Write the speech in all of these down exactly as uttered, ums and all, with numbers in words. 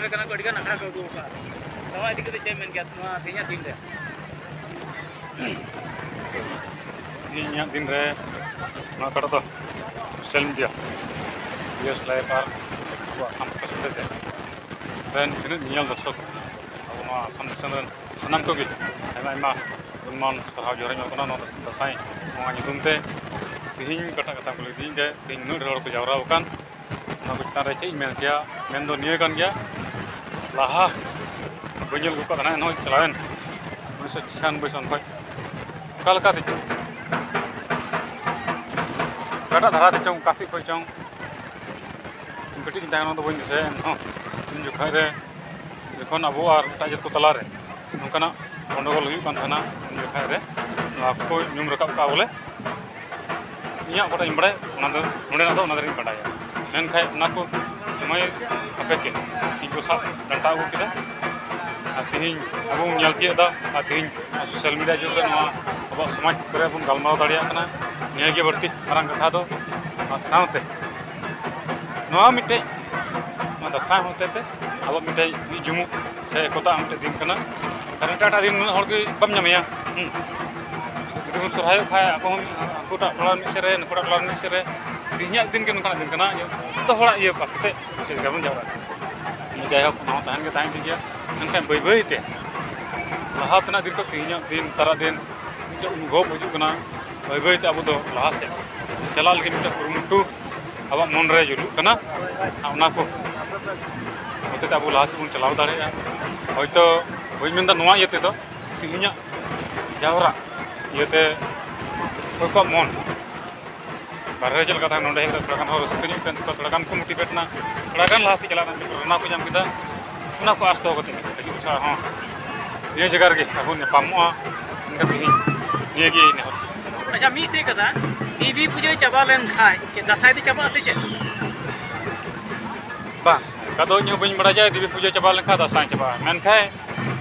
ᱠᱟᱱᱟ ᱠᱚ, ᱟᱹᱰᱤ ᱜᱟᱱ ᱟᱠᱷᱲᱟ ᱠᱚ ᱟᱹᱜᱩ ᱟᱠᱟᱫᱼᱟ᱾ ᱱᱚᱣᱟ ᱤᱫᱤ ᱠᱟᱛᱮ ᱪᱮᱫ ᱮᱢ ᱢᱮᱱ ᱠᱮᱭᱟ ᱱᱚᱣᱟ ᱛᱮᱦᱮᱧᱟᱜ ᱫᱤᱱ ᱨᱮ? ᱛᱮᱦᱮᱧᱟᱜ ᱫᱤᱱ ᱨᱮ ᱱᱚᱣᱟ ᱠᱟᱴᱟ ᱫᱚ ᱥᱳᱥᱟᱞ ᱢᱤᱰᱤᱭᱟ, ᱤᱭᱮᱥ ᱞᱟᱭᱤᱵᱷ ᱟᱨ ᱟᱵᱚ ᱟᱥᱟᱢ ᱯᱨᱚᱠᱟᱥ ᱦᱚᱛᱮᱛᱮ ᱨᱮᱱ ᱛᱤᱱᱟᱹᱜ ᱧᱮᱧᱮᱞ ᱫᱚᱨᱥᱚᱠ ᱟᱵᱚ ᱱᱚᱣᱟ ᱟᱥᱟᱢ ᱫᱤᱥᱚᱢ ᱨᱮᱱ ᱥᱟᱱᱟᱢ ᱠᱚᱜᱮ ᱟᱭᱢᱟ ᱟᱭᱢᱟ ᱜᱩᱱᱢᱟᱱ ᱥᱟᱨᱦᱟᱣ ᱡᱚᱦᱟᱨ ᱤᱧ ᱮᱢᱟ ᱠᱚ ᱠᱟᱱᱟ ᱱᱚᱣᱟ ᱫᱟᱸᱥᱟᱭ ᱵᱚᱸᱜᱟ ᱧᱩᱛᱩᱢ ᱛᱮ᱾ ᱛᱮᱦᱮᱧ ᱚᱠᱟᱴᱟᱜ ᱠᱟᱛᱷᱟ ᱠᱚ ᱞᱟᱹᱭ ᱛᱮᱦᱮᱧ ᱨᱮ ᱛᱮᱦᱮᱧ ᱱᱩᱱᱟᱹᱜ ᱰᱷᱮᱨ ᱦᱚᱲ ᱠᱚ ᱡᱟᱣᱨᱟ ᱟᱠᱟᱱ, ᱚᱱᱟ ᱠᱚ ᱪᱮᱛᱟᱱ ᱨᱮ ᱪᱮᱫ ᱤᱧ ᱢᱮᱱ ᱠᱮᱭᱟ? ᱢᱮᱱ ᱫᱚ ᱱᱤᱭᱟᱹ ᱠᱟᱱ ᱜᱮᱭᱟ, ᱞᱟᱦᱟ ᱵᱟᱹᱧ ᱧᱮᱞ ᱟᱹᱜᱩ ᱠᱟᱜ ᱛᱟᱦᱮᱱᱟ, ᱮᱱᱦᱚᱸ ᱪᱟᱞᱟᱣᱮᱱ ᱩᱱᱤᱥᱥᱚ ᱪᱷᱤᱭᱟᱱᱚᱵᱵᱳᱭ ᱥᱚᱱ ᱠᱷᱚᱱ ᱚᱠᱟ ᱞᱮᱠᱟᱛᱮ ᱪᱚ, ᱚᱠᱟᱴᱟᱜ ᱫᱷᱟᱨᱟ ᱛᱮ ᱪᱚᱝ, ᱚᱠᱟ ᱥᱮᱫ ᱠᱷᱚᱱ ᱪᱚᱝ, ᱤᱧ ᱠᱟᱹᱴᱤᱡ ᱜᱤᱧ ᱛᱟᱦᱮᱸ ᱠᱟᱱᱟ, ᱚᱱᱟ ᱫᱚ ᱵᱟᱹᱧ ᱫᱤᱥᱟᱹᱭᱟ, ᱮᱱᱦᱚᱸ ᱩᱱ ᱡᱚᱠᱷᱚᱱ ᱨᱮ ᱡᱚᱠᱷᱚᱱ ᱟᱵᱚ ᱟᱨ ᱮᱴᱟᱜ ᱡᱟᱹᱛ ᱠᱚ ᱛᱟᱞᱟᱨᱮ ᱱᱚᱝᱠᱟᱱᱟᱜ ᱜᱚᱱᱰᱚᱜᱳᱞ ᱦᱩᱭᱩᱜ ᱠᱟᱱ ᱛᱟᱦᱮᱱᱟ, ᱩᱱ ᱡᱚᱠᱷᱚᱱ ᱨᱮ ᱱᱚᱣᱟ ᱠᱚ ᱧᱩᱢ ᱨᱟᱠᱟᱵ ᱠᱟᱜᱼᱟ ᱵᱚᱞᱮ᱾ ᱤᱧᱟᱹᱜ ᱚᱠᱟᱴᱟᱜ ᱤᱧ ᱵᱟᱲᱟᱭ, ᱚᱱᱟ ᱫᱚ ᱱᱚᱰᱮᱱᱟᱜ ᱫᱚ ᱚᱱᱟ ᱫᱷᱟᱨᱤᱡ ᱤᱧ ᱵᱟᱰᱟᱭᱟ᱾ ᱢᱮᱱᱠᱷᱟᱱ ᱚᱱᱟ ᱠᱚ ᱥᱚᱢᱚᱭ ᱥᱟᱯᱮᱠᱠᱷᱮ ᱤᱧ ᱠᱚ ᱥᱟᱵ ᱰᱟᱱᱴᱟ ᱟᱹᱜᱩ ᱠᱮᱫᱟ᱾ ᱟᱨ ᱛᱮᱦᱮᱧ ᱟᱵᱚ ᱵᱚᱱ ᱧᱮᱞ ᱛᱤᱭᱳᱜ ᱮᱫᱟ, ᱟᱨ ᱛᱮᱦᱮᱧ ᱥᱳᱥᱟᱞ ᱢᱤᱰᱤᱭᱟ ᱡᱩᱜᱽ ᱨᱮ ᱱᱚᱣᱟ ᱟᱵᱚᱣᱟᱜ ᱥᱚᱢᱟᱡᱽ ᱠᱚᱨᱮ ᱵᱚᱱ ᱜᱟᱞᱢᱟᱨᱟᱣ ᱫᱟᱲᱮᱭᱟᱜ ᱠᱟᱱᱟ᱾ ᱱᱤᱭᱟᱹ ᱜᱮ ᱵᱟᱹᱲᱛᱤ ᱢᱟᱨᱟᱝ ᱠᱟᱛᱷᱟ ᱫᱚ᱾ ᱟᱨ ᱥᱟᱶᱛᱮ ᱱᱚᱣᱟ ᱢᱤᱫᱴᱮᱡ, ᱱᱚᱣᱟ ᱫᱟᱸᱥᱟᱭ ᱦᱚᱛᱮ ᱛᱮ ᱟᱵᱚ ᱢᱤᱫᱴᱮᱡ ᱢᱤᱫ ᱡᱩᱢᱩᱫ ᱥᱮ ᱮᱠᱚᱛᱟ ᱢᱤᱫᱴᱮᱡ ᱫᱤᱱ ᱠᱟᱱᱟ᱾ ᱠᱟᱨᱚᱱ ᱮᱴᱟᱜ ᱮᱴᱟᱜ ᱫᱤᱱ ᱩᱱᱟᱹᱜ ᱦᱚᱲ ᱜᱮ ᱵᱟᱢ ᱧᱟᱢᱮᱭᱟ᱾ ᱦᱩᱸ᱾ ᱡᱩᱫᱤ ᱵᱚᱱ ᱥᱚᱨᱦᱟᱭᱚᱜ ᱠᱷᱟᱡ, ᱟᱵᱚ ᱦᱚᱸ ᱦᱟᱹᱱᱠᱩᱴᱟᱜ ᱴᱚᱞᱟ ᱨᱮ ᱢᱤᱫ ᱥᱮᱫ ᱨᱮ, ᱱᱩᱠᱩᱴᱟᱜ ᱴᱚᱞᱟ ᱨᱮ ᱢᱤᱫ ᱥᱮᱫ ᱨᱮ, ᱛᱮᱦᱮᱧᱟᱜ ᱫᱤᱱ ᱜᱮ ᱱᱚᱝᱠᱟᱱᱟᱜ ᱫᱤᱱ ᱠᱟᱱᱟ, ᱡᱚᱛᱚ ᱦᱚᱲᱟᱜ ᱤᱭᱟᱹ ᱵᱟᱠᱷᱟᱡ ᱪᱮᱫ ᱞᱮᱠᱟ ᱵᱚᱱ ᱡᱟᱣᱨᱟᱜᱼᱟ? ᱡᱟᱭᱦᱳᱠ, ᱚᱱᱟ ᱦᱚᱸ ᱛᱟᱦᱮᱱ ᱜᱮ ᱛᱟᱦᱮᱱ ᱴᱷᱤᱠ ᱜᱮᱭᱟ, ᱢᱮᱱᱠᱷᱟᱱ ᱵᱟᱹᱭ ᱵᱟᱹᱭ ᱛᱮ ᱞᱟᱦᱟ ᱛᱮᱱᱟᱜ ᱫᱤᱱ ᱠᱷᱚᱱ ᱛᱮᱦᱮᱧᱟᱜ ᱫᱤᱱ, ᱱᱮᱛᱟᱨᱟᱜ ᱫᱤᱱ ᱢᱤᱫᱴᱮᱱ ᱚᱱᱩᱵᱷᱚᱵ ᱦᱤᱡᱩᱜ ᱠᱟᱱᱟ᱾ ᱵᱟᱹᱭ ᱵᱟᱹᱭ ᱛᱮ ᱟᱵᱚ ᱫᱚ ᱞᱟᱦᱟ ᱥᱮᱫ ᱪᱟᱞᱟᱜ ᱞᱟᱹᱜᱤᱫ ᱢᱤᱫᱴᱮᱱ ᱠᱩᱨᱩᱢᱩᱴᱩ ᱟᱵᱚᱣᱟᱜ ᱢᱚᱱ ᱨᱮ ᱡᱩᱞᱩᱜ ᱠᱟᱱᱟ᱾ ᱟᱨ ᱚᱱᱟ ᱠᱚ ᱦᱚᱛᱮ ᱛᱮ ᱟᱵᱚ ᱞᱟᱦᱟ ᱥᱮᱫ ᱵᱚᱱ ᱪᱟᱞᱟᱣ ᱫᱟᱲᱮᱭᱟᱜᱼᱟ᱾ ᱦᱚᱭᱛᱳ ᱵᱟᱹᱧ ᱢᱮᱱᱫᱟ ᱱᱚᱣᱟ ᱤᱭᱟᱹ ᱛᱮᱫᱚ, ᱛᱮᱦᱮᱧᱟᱜ ᱡᱟᱣᱨᱟ ᱤᱭᱟᱹᱛᱮ ᱚᱠᱚᱭ ᱠᱚᱣᱟᱜ ᱢᱚᱱ ᱵᱟᱨᱦᱮ ᱨᱮ ᱪᱮᱫ ᱞᱮᱠᱟ ᱛᱟᱦᱮᱸ, ᱱᱚᱰᱮ ᱦᱮᱡ ᱠᱟᱛᱮ ᱛᱷᱚᱲᱟ ᱜᱟᱱ ᱦᱚᱸ ᱨᱟᱹᱥᱠᱟᱹ ᱧᱚᱜ ᱟᱹᱭᱠᱟᱹᱣ ᱮᱱ ᱛᱟᱠᱚᱣᱟ, ᱛᱷᱚᱲᱟ ᱜᱟᱱ ᱠᱚ ᱢᱳᱴᱤᱵᱷᱮᱴ ᱮᱱᱟ, ᱛᱷᱚᱲᱟ ᱜᱟᱱ ᱞᱟᱦᱟ ᱥᱮᱫ ᱪᱟᱞᱟᱜ ᱨᱮᱱᱟᱜ ᱢᱤᱫᱴᱮᱱ ᱯᱨᱮᱨᱚᱱᱟ ᱠᱚ ᱧᱟᱢ ᱠᱮᱫᱟ᱾ ᱚᱱᱟ ᱠᱚ ᱟᱸᱥ ᱫᱚᱦᱚ ᱠᱟᱛᱮ ᱦᱤᱡᱩᱜ ᱵᱚᱪᱷᱚᱨ ᱦᱚᱸ ᱱᱤᱭᱟᱹ ᱡᱟᱭᱜᱟ ᱨᱮᱜᱮ ᱟᱨᱦᱚᱸ ᱧᱟᱯᱟᱢᱚᱜᱼᱟ, ᱢᱮᱱᱠᱷᱟᱱ ᱛᱮᱦᱮᱧ ᱱᱤᱭᱟᱹ ᱜᱮ ᱱᱮᱦᱚᱨ᱾ ᱟᱪᱪᱷᱟ, ᱢᱤᱫᱴᱮᱡ ᱠᱟᱛᱷᱟ, ᱫᱮᱵᱤ ᱯᱩᱡᱟᱹ ᱪᱟᱵᱟ ᱞᱮᱱ ᱠᱷᱟᱡ ᱪᱮᱫ ᱫᱟᱸᱥᱟᱭ ᱫᱚ ᱪᱟᱵᱟᱜᱼᱟ ᱥᱮ ᱪᱮᱫ? ᱵᱟᱝ, ᱚᱱᱠᱟ ᱫᱚ ᱤᱧ ᱦᱚᱸ ᱵᱟᱹᱧ ᱵᱟᱲᱟᱭᱟ ᱡᱮ ᱫᱮᱵᱤ ᱯᱩᱡᱟᱹ ᱪᱟᱵᱟ ᱞᱮᱱᱠᱷᱟᱱ ᱫᱟᱸᱥᱟᱭ ᱪᱟᱵᱟᱜᱼᱟ, ᱢᱮᱱᱠᱷᱟᱱ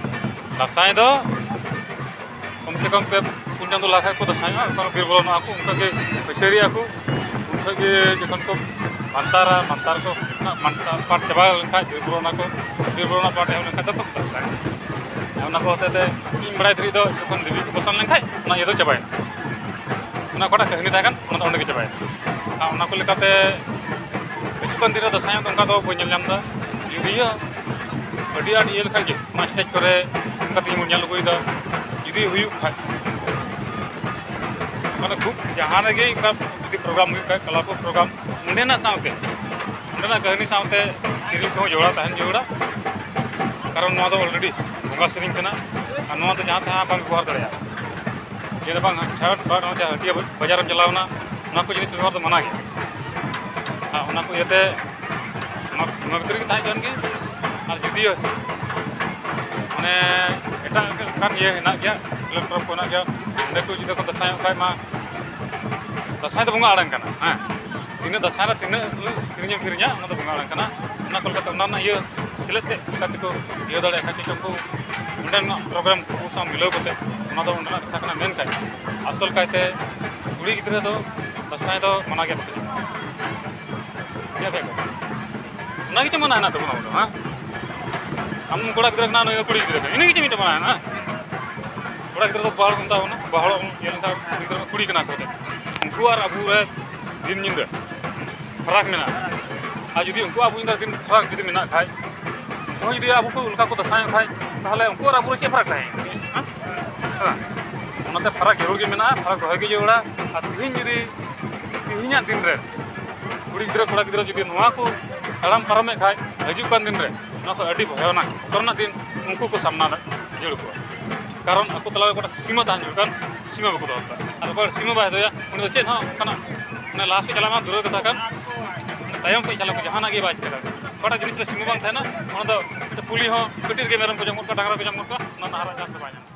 ᱫᱟᱸᱥᱟᱭ ᱫᱚ ᱠᱚᱢ ᱥᱮ ᱠᱚᱢ ᱯᱮ ᱯᱩᱱ ᱪᱟᱸᱫᱳ ᱞᱟᱦᱟ ᱠᱷᱚᱡ ᱠᱚ ᱫᱟᱸᱥᱟᱭᱚᱜᱼᱟ, ᱚᱠᱟ ᱵᱤᱨ ᱵᱚᱞᱚᱱᱚᱜᱼᱟ ᱠᱚ, ᱚᱱᱠᱟ ᱜᱮ ᱯᱟᱹᱭᱥᱟᱹᱨᱤᱜ ᱟᱠᱚ, ᱩᱱ ᱠᱷᱚᱡ ᱜᱮ ᱡᱚᱠᱷᱚᱱ ᱠᱚ ᱢᱟᱱᱛᱟᱨᱟ, ᱢᱟᱱᱛᱟᱨ ᱠᱚ ᱢᱟᱱ-, ᱯᱟᱴ ᱪᱟᱵᱟ ᱞᱮᱱᱠᱷᱟᱡ, ᱵᱤᱨ ᱵᱩᱨᱩ ᱚᱱᱟ ᱠᱚ, ᱵᱤᱨ ᱵᱩᱨᱩ ᱨᱮᱱᱟᱜ ᱯᱟᱴ ᱮᱦᱚᱵ ᱞᱮᱱᱠᱷᱟᱡ ᱫᱚ ᱠᱷᱩᱵ ᱵᱮᱥ ᱛᱟᱦᱮᱸ᱾ ᱚᱱᱟ ᱠᱚ ᱦᱚᱛᱮ ᱛᱮ ᱤᱧ ᱵᱟᱲᱟᱭ ᱫᱷᱟᱹᱨᱤᱡ ᱫᱚ ᱡᱚᱠᱷᱚᱱ ᱫᱮᱵᱤ ᱠᱚ ᱯᱟᱥᱟᱱ ᱞᱮᱱᱠᱷᱟᱡ ᱚᱱᱟ ᱤᱭᱟᱹ ᱫᱚ ᱪᱟᱵᱟᱭᱮᱱᱟ᱾ ᱚᱱᱟ ᱚᱠᱟᱴᱟᱜ ᱠᱟᱹᱦᱱᱤ ᱛᱟᱦᱮᱸ ᱠᱟᱱ, ᱚᱱᱟ ᱫᱚ ᱚᱸᱰᱮ ᱜᱮ ᱪᱟᱵᱟᱭᱮᱱᱟ᱾ ᱟᱨ ᱚᱱᱟ ᱠᱚ ᱞᱮᱠᱟᱛᱮ ᱦᱤᱡᱩᱜ ᱠᱟᱱ ᱫᱤᱱ ᱨᱮ ᱫᱟᱸᱥᱟᱭ ᱮᱱᱮᱡ ᱫᱚ ᱚᱱᱠᱟ ᱫᱚ ᱵᱟᱹᱧ ᱧᱮᱞ ᱧᱟᱢ ᱮᱫᱟ᱾ ᱡᱩᱫᱤᱭᱳ ᱟᱹᱰᱤ ᱟᱸᱴ ᱤᱭᱟᱹ ᱞᱮᱠᱷᱟᱡ ᱜᱮ ᱚᱱᱟ ᱥᱴᱮᱡᱽ ᱠᱚᱨᱮ ᱚᱱᱠᱟ ᱛᱮᱜᱮ ᱵᱚᱱ ᱧᱮᱞ ᱟᱹᱜᱩᱭᱮᱫᱟ᱾ ᱡᱩᱫᱤ ᱦᱩᱭᱩᱜ ᱠᱷᱟᱡ, ᱢᱟᱱᱮ ᱠᱷᱩᱵ ᱡᱟᱦᱟᱸ ᱨᱮᱜᱮ ᱚᱱᱠᱟ ᱡᱩᱫᱤ ᱯᱨᱳᱜᱨᱟᱢ ᱦᱩᱭᱩᱜ ᱠᱷᱟᱡ, ᱠᱟᱞᱟᱨᱯᱷᱩᱞ ᱯᱨᱳᱜᱨᱟᱢ, ᱚᱸᱰᱮᱱᱟᱜ ᱥᱟᱶᱛᱮ ᱚᱸᱰᱮᱱᱟᱜ ᱠᱟᱹᱦᱱᱤ ᱥᱟᱶᱛᱮ ᱥᱮᱨᱮᱧ ᱠᱚᱦᱚᱸ ᱡᱚᱲᱟᱣ ᱛᱟᱦᱮᱱ ᱡᱟᱹᱨᱩᱲᱟ᱾ ᱠᱟᱨᱚᱱ ᱱᱚᱣᱟ ᱫᱚ already ᱵᱚᱸᱜᱟ ᱥᱮᱨᱮᱧ ᱠᱟᱱᱟ, ᱟᱨ ᱱᱚᱣᱟ ᱫᱚ ᱡᱟᱦᱟᱸ ᱛᱟᱦᱟᱸ ᱵᱟᱢ ᱵᱮᱵᱚᱦᱟᱨ ᱫᱟᱲᱮᱭᱟᱜᱼᱟ᱾ ᱡᱮ ᱵᱟᱝ ᱦᱟᱴ ᱯᱟᱴ ᱱᱚᱣᱟ ᱡᱟᱦᱟᱸ ᱦᱟᱹᱴᱤᱭᱟᱹ ᱵᱟᱡᱟᱨᱮᱢ ᱪᱟᱞᱟᱣᱱᱟ, ᱚᱱᱟ ᱠᱚ ᱡᱤᱱᱤᱥ ᱵᱮᱵᱚᱦᱟᱨ ᱫᱚ ᱢᱟᱱᱟ ᱜᱮᱭᱟ᱾ ᱟᱨ ᱚᱱᱟ ᱠᱚ ᱤᱭᱟᱹᱛᱮ ᱚᱱᱟ, ᱚᱱᱟ ᱵᱷᱤᱛᱨᱤ ᱨᱮᱜᱮ ᱛᱟᱦᱮᱸ ᱦᱚᱪᱚᱣᱟᱱ ᱜᱮ᱾ ᱟᱨ ᱡᱩᱫᱤ ᱢᱟᱱᱮ ᱮᱴᱟᱜ ᱚᱱᱠᱟᱱ ᱤᱭᱟᱹ ᱦᱮᱱᱟᱜ ᱜᱮᱭᱟ, ᱠᱷᱮᱞᱳᱰ ᱯᱚᱨᱚᱵᱽ ᱠᱚ ᱦᱮᱱᱟᱜ ᱜᱮᱭᱟ, ᱚᱸᱰᱮ ᱠᱚ ᱡᱩᱫᱤ ᱠᱚ ᱫᱟᱸᱥᱟᱭᱚᱜ ᱠᱷᱟᱡ ᱢᱟ, ᱫᱟᱸᱥᱟᱭ ᱫᱚ ᱵᱚᱸᱜᱟ ᱟᱲᱟᱝ ᱠᱟᱱᱟ᱾ ᱦᱮᱸ, ᱛᱤᱱᱟᱹᱜ ᱫᱟᱸᱥᱟᱭ ᱨᱮ ᱛᱤᱱᱟᱹᱜ ᱠᱤᱨᱤᱧᱮᱢ ᱠᱤᱨᱤᱧᱟ, ᱚᱱᱟ ᱫᱚ ᱵᱚᱸᱜᱟ ᱟᱲᱟᱝ ᱠᱟᱱᱟ᱾ ᱚᱱᱟ ᱠᱚ ᱞᱮᱠᱟᱛᱮ ᱚᱱᱟ ᱨᱮᱱᱟᱜ ᱤᱭᱟᱹ ᱥᱮᱞᱮᱫ ᱛᱮ ᱞᱮᱠᱟ ᱛᱮᱠᱚ ᱤᱭᱟᱹ ᱫᱟᱲᱮᱭᱟᱜ ᱠᱷᱟᱡ, ᱠᱤᱪᱷᱩ ᱩᱱᱠᱩ ᱚᱸᱰᱮᱱᱟᱜ ᱯᱨᱳᱜᱨᱟᱢ ᱠᱚ ᱥᱟᱶ ᱢᱤᱞᱟᱹᱣ ᱠᱟᱛᱮ, ᱚᱱᱟ ᱫᱚ ᱚᱸᱰᱮᱱᱟᱜ ᱠᱟᱛᱷᱟ ᱠᱟᱱᱟ᱾ ᱢᱮᱱᱠᱷᱟᱱ ᱟᱥᱚᱞ ᱠᱟᱭᱛᱮ ᱠᱩᱲᱤ ᱜᱤᱫᱽᱨᱟᱹ ᱫᱚ ᱫᱟᱸᱥᱟᱭ ᱫᱚ ᱢᱟᱱᱟ ᱜᱮ ᱵᱟᱠᱚ ᱧᱟᱢᱟ᱾ ᱴᱷᱤᱠ ᱟᱪᱷᱮ? ᱚᱱᱟ ᱜᱮᱪᱚ ᱢᱟᱱᱟ ᱦᱮᱱᱟᱜ ᱛᱟᱵᱚᱱᱟ ᱟᱵᱚ ᱫᱚ, ᱦᱮᱸ? ᱟᱢ ᱠᱚᱲᱟ ᱜᱤᱫᱽᱨᱟᱹ ᱠᱟᱱᱟ, ᱱᱩᱭ ᱫᱚ ᱠᱩᱲᱤ ᱜᱤᱫᱽᱨᱟᱹ ᱠᱟᱱᱟ, ᱤᱱᱟᱹ ᱜᱮᱪᱚ ᱢᱤᱫᱴᱮᱱ ᱢᱟᱱᱟ ᱦᱮᱱᱟᱜᱼᱟ᱾ ᱠᱚᱲᱟ ᱜᱤᱫᱽᱨᱟᱹ ᱫᱚ ᱵᱟᱦᱚᱲ ᱠᱚ ᱢᱮᱛᱟ ᱵᱚᱱᱟ, ᱵᱟᱦᱚᱲ ᱤᱭᱟᱹ ᱞᱮᱱᱠᱷᱟᱱ ᱠᱩᱲᱤ ᱜᱤᱫᱽᱨᱟᱹ ᱠᱩᱲᱤ ᱠᱟᱱᱟ ᱠᱚ᱾ ᱩᱱᱠᱩ ᱟᱨ ᱟᱵᱚ ᱨᱮ ᱫᱤᱱ ᱧᱤᱫᱟᱹ ᱯᱷᱟᱨᱟᱠ ᱢᱮᱱᱟᱜᱼᱟ᱾ ᱟᱨ ᱡᱩᱫᱤ ᱩᱱᱠᱩ ᱟᱵᱚ ᱧᱤᱫᱟᱹ ᱫᱤᱱ ᱯᱷᱟᱨᱟᱠ ᱡᱩᱫᱤ ᱢᱮᱱᱟᱜ ᱠᱷᱟᱡ, ᱩᱱᱠᱩ ᱦᱚᱸ ᱡᱩᱫᱤ ᱟᱵᱚ ᱠᱚ ᱚᱱᱠᱟ ᱠᱚ ᱫᱟᱸᱥᱟᱭᱚᱜ ᱠᱷᱟᱡ, ᱛᱟᱦᱚᱞᱮ ᱩᱱᱠᱩ ᱟᱨ ᱟᱵᱚ ᱨᱮ ᱪᱮᱫ ᱯᱷᱟᱨᱟᱠ ᱛᱟᱦᱮᱸᱭᱮᱱᱟ? ᱦᱮᱸ? ᱦᱮᱸ᱾ ᱚᱱᱟᱛᱮ ᱯᱷᱟᱨᱟᱠ ᱡᱟᱹᱨᱩᱲ ᱜᱮ ᱢᱮᱱᱟᱜᱼᱟ, ᱯᱷᱟᱨᱟᱠ ᱫᱚᱦᱚᱭ ᱜᱮ ᱡᱟᱹᱨᱩᱲᱟ᱾ ᱟᱨ ᱛᱤᱦᱤᱧ ᱡᱩᱫᱤ, ᱛᱤᱦᱤᱧᱟᱜ ᱫᱤᱱ ᱨᱮ ᱠᱩᱲᱤ ᱜᱤᱫᱽᱨᱟᱹ, ᱠᱚᱲᱟ ᱜᱤᱫᱽᱨᱟᱹ ᱡᱩᱫᱤ ᱱᱚᱣᱟ ᱠᱚ ᱛᱟᱲᱟᱢ ᱯᱟᱨᱚᱢᱮᱫ ᱠᱷᱟᱡ, ᱦᱤᱡᱩᱜ ᱠᱟᱱ ᱫᱤᱱ ᱨᱮ ᱱᱚᱣᱟ ᱠᱷᱚᱱ ᱟᱹᱰᱤ ᱵᱷᱚᱭᱟᱱᱚᱠ ᱵᱚᱛᱚᱨ ᱨᱮᱱᱟᱜ ᱫᱤᱱ ᱩᱱᱠᱩ ᱠᱚ ᱥᱟᱢᱱᱟ ᱡᱟᱹᱨᱩᱲ ᱠᱚᱣᱟ᱾ ᱠᱟᱨᱚᱱ ᱟᱠᱚ ᱛᱟᱞᱟᱨᱮ ᱚᱠᱟᱴᱟᱜ ᱥᱤᱢᱟᱹ ᱛᱟᱦᱮᱱ ᱡᱟᱹᱨᱩᱲ ᱠᱟᱱ, ᱥᱤᱢᱟᱹ ᱵᱟᱠᱚ ᱫᱚᱦᱚ ᱠᱟᱜᱼᱟ᱾ ᱟᱨ ᱚᱠᱚᱭ ᱥᱤᱢᱟᱹ ᱵᱟᱭ ᱫᱚᱦᱚᱭᱟ, ᱩᱱᱤ ᱫᱚ ᱪᱮᱫ ᱦᱚᱸ ᱚᱱᱠᱟᱱᱟᱜ, ᱢᱟᱱᱮ, ᱞᱟᱦᱟ ᱥᱮᱫ ᱪᱟᱞᱟᱜ ᱢᱟ ᱫᱩᱨᱮᱨ ᱠᱟᱛᱷᱟ ᱠᱟᱱ, ᱛᱟᱭᱚᱢ ᱥᱮᱫ ᱪᱟᱞᱟᱜ ᱠᱚ ᱡᱟᱦᱟᱱᱟᱜ ᱜᱮ ᱵᱟᱭ ᱪᱤᱠᱟᱹ ᱫᱟᱲᱮᱭᱟᱜᱼᱟ᱾ ᱚᱠᱟᱴᱟᱜ ᱡᱤᱱᱤᱥ ᱨᱮ ᱥᱤᱢᱟᱹ ᱵᱟᱝ ᱛᱟᱦᱮᱱᱟ, ᱚᱱᱟ ᱫᱚ ᱯᱩᱞᱤ ᱦᱚᱸ ᱠᱟᱹᱴᱤᱡ ᱨᱮᱜᱮ ᱢᱮᱨᱚᱢ ᱠᱚ ᱡᱚᱢ ᱜᱚᱫ ᱠᱚᱣᱟ, ᱰᱟᱝᱨᱟ ᱠᱚ ᱡᱚᱢ ᱜᱚᱫ ᱠᱚᱣᱟ, ᱚᱱᱟ ᱨᱮᱱᱟᱜ ᱦᱟᱨᱟᱜ ᱪᱟᱱᱥ ᱫᱚ ᱵᱟᱭ ᱧᱟᱢᱟ᱾